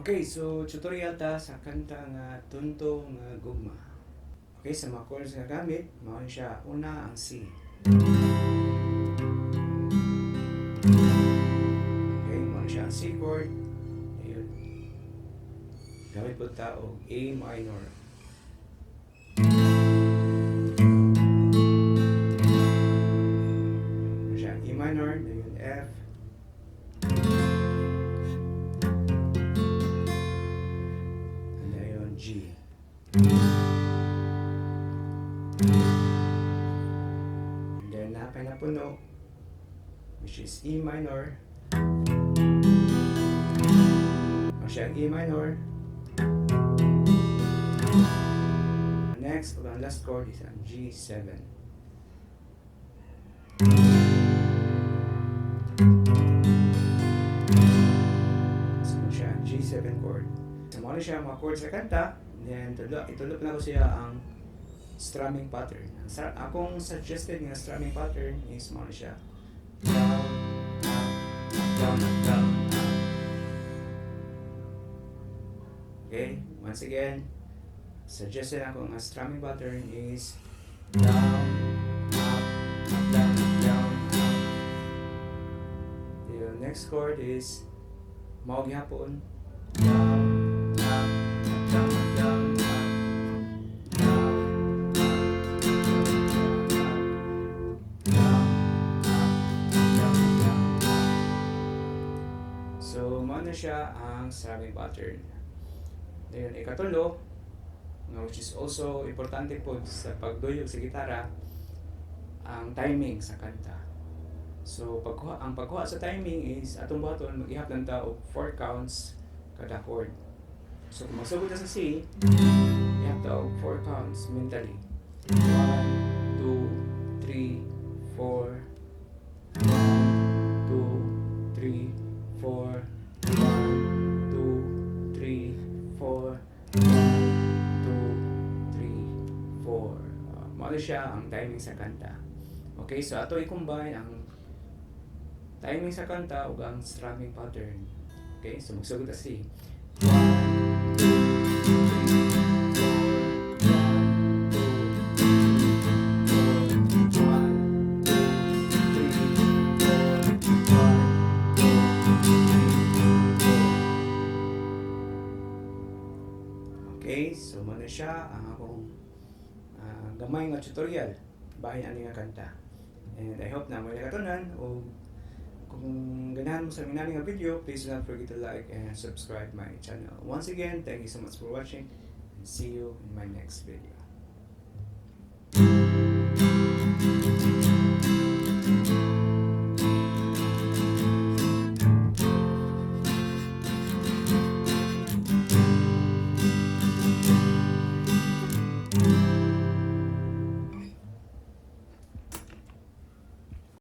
Okay, so tutorial ta sa kanta nga "Tunto nga Gugma". Okay, sa mga chords nga gamit, mao ni siya: una, ang C. Okay, mao ni siya ang C chord. Ayun. Gamit pod ta og A minor. Mao siya ang E minor, ayun, F. And ayun, G. And then napay na puno, which is E minor. Mao siya ang E minor. Next, ug ang last chord is ang G7. So, mao siya ang G7 chord. So, mao na siya ang mga chords sa kanta. And then, itudlo nako siya ang strumming pattern. Akong suggested nga strumming pattern is mao na siya. Down, up, up, down, up, down, up. Okay, once again, suggested ako nga strumming pattern is down, up, up, down, up, down, up. The next chord is mao gihapon, down, up, up, down, up, down, up, down, up, up, down, up, up, down, up, down, up. So, mao na siya ang strumming pattern. Then, ikatulo, nga which is also importante pod sa pagduyog sa gitara, ang timing sa kanta. So, ang pagkuha sa timing is atong buhaton, mag-ihap lang ta og 4 counts kada chord. So, kung magsugod ta sa C, ihap ta og 4 counts mentally. 1, 2, 3, 4, 1, 2, 3, 4, 1, 2, 3, 4, 1, 2, 3, 4. Mao na siya ang timing sa kanta. Okay, so ato i-combine ang timing sa kanta ug ang strumming pattern. Okay, so magsugod ta C. 1, 2, 3, 4, 1, 2, 3, 4, 1, 2, 3, 4, 1, 2, 3, 4. Okay, so mao na siya ang akong gamay nga tutorial bahin ani nga kanta. And I hope na may nakatunan o kung ganahan mo sa inani nga video, please do not forget to like and subscribe my channel. Once again, thank you so much for watching and see you in my next video.